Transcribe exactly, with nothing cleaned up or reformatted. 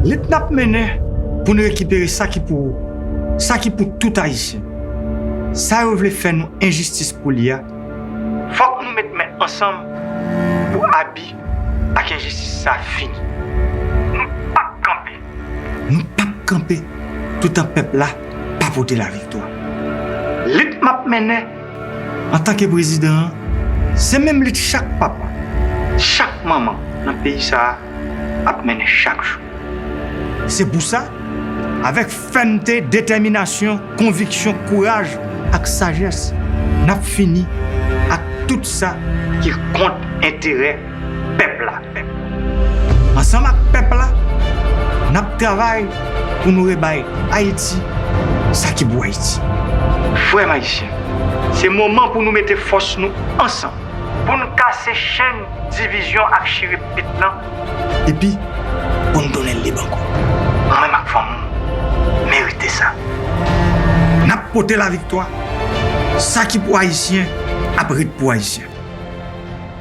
Lit n ap mennen pou n rekipere sa ki pou ou, sa ki pou tout Ayisyen. Sa yo vle fè nou enjistis pou li a, fòk nou met men ansanm pou abi ak enjistis sa fini. Nou p ap kanpe. Nou p ap kanpe toutan pèp la pa pote laviktwa. Lit m ap mennen antanke prezidan an, se menm lit chak papa, chak manman nan peyi sa a ap mennen chak jou. Se pou sa, avèk fèmte, detèminasyon, konviksyon, kouraj ak sajès, n ap fini ak tout sa ki kont enterè pèp la. Ansanm ak pèp la, n ap travay pou nou rebay Ayiti sa ki pou Ayiti. Frè m ayisyen, se moman pou nou mete fòs nou ansanm, pou n kase chenn divizyon ak chire pit lan, epi pou n tounen lib ankò. Mwen menm ak fanmi m merite sa. N ap pote laviktwa. Sa ki pou Ayisyen ap ret pou Ayisyen.